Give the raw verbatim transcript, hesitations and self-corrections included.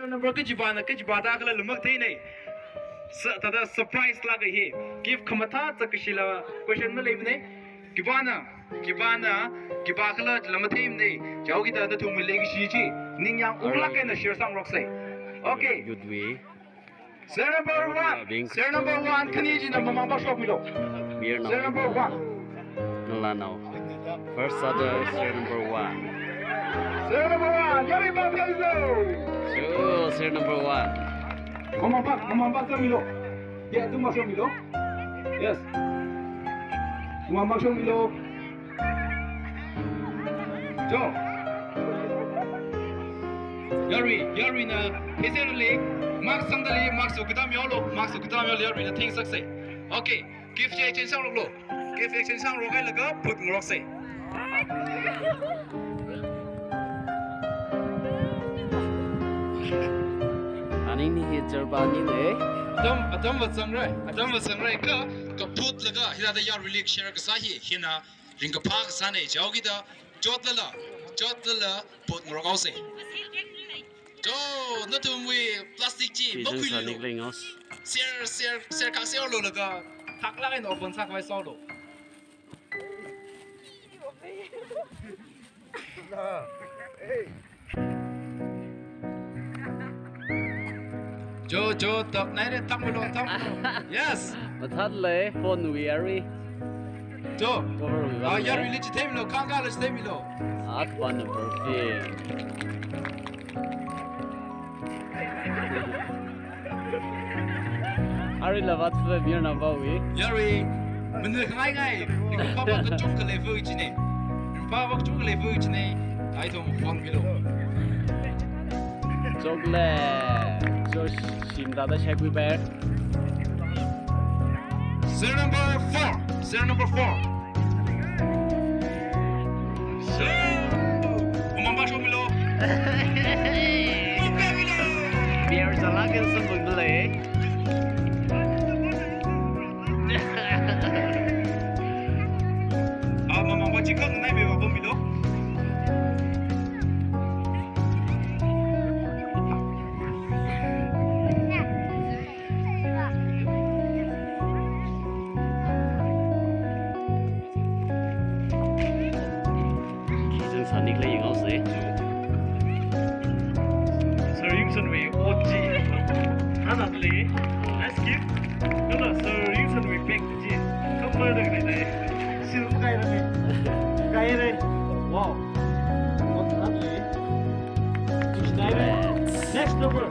Number kachipāna kachipā tākhala lumak theinei. Sa, thāda surprise lāka hi. Gift khamathā chak kashila question maleimane. Khipāna, khipāna, khipākhala lamatheimane. Chaokida nathumwui leikashi chi ningyāng unglāk eina share sāngarokse. Okay. Good way. Serial number one. Being Serial number one. Khani china mamang pāshokmilo. We are now. Serial number one. Nala now. First order, serial number one. Serial number one. Yarui pāpaizo. So, serial number one. Mamang pā, mamang pāsangmilo. Ya, athum pāshokmilo. Yes. Mamang pāshokmilo. Jo. Yarui, yaruina, hezerli, mark sangdali, mark su katam yolo, mark su katam yolo, yaruina thing sakse. Okay, gift exchange sangroklo. Gift exchange sangrok hailaga, put ngarokse. Ani ni hi jarba ni le. Atam, atam va sangrai, atam va sangrai ka, kaput laga, hithāda yaruili share kasā hi, hina, ringkaphā kasāne, chaokida, chotlala, chotlala, put ngarok haose. Jo, nathumwui plastic chi, makhuilu. Ser, ser, ser kha serlo laga, thaklāk eina open sākhavai solo. Jo, jo, tak, nai re, tak milo, tak milo. Yes. Mathālei, phone wui yarui. Jo. Cover wui Ah, yarui. Yarui le chitheimilo, kangkha le chitheimilo. At one number fifteen. Ari lavat fwe mir namba wi. Yarui, manu khangai ngai, ringphāva kachungkha lei fwe chine. Ringphāva kachungkha lei fwe chine. Ai thong phone milo. Chocolate. So, shim da da shai pui ber. Serial number four. Serial number four. Mamang pāshokmilo. Beer chalak and some bumble, eh? Ah, mamang pā chikang nai me ba milo. Khizang sanik lei yanghaose. Sir Yungsan wui O G. Ana lei. Let's give. No, no, Sir Yungsan wui pek ji. Come further, guys. Sil kai ra ni. Kai re. Wow. What lovely. Next number.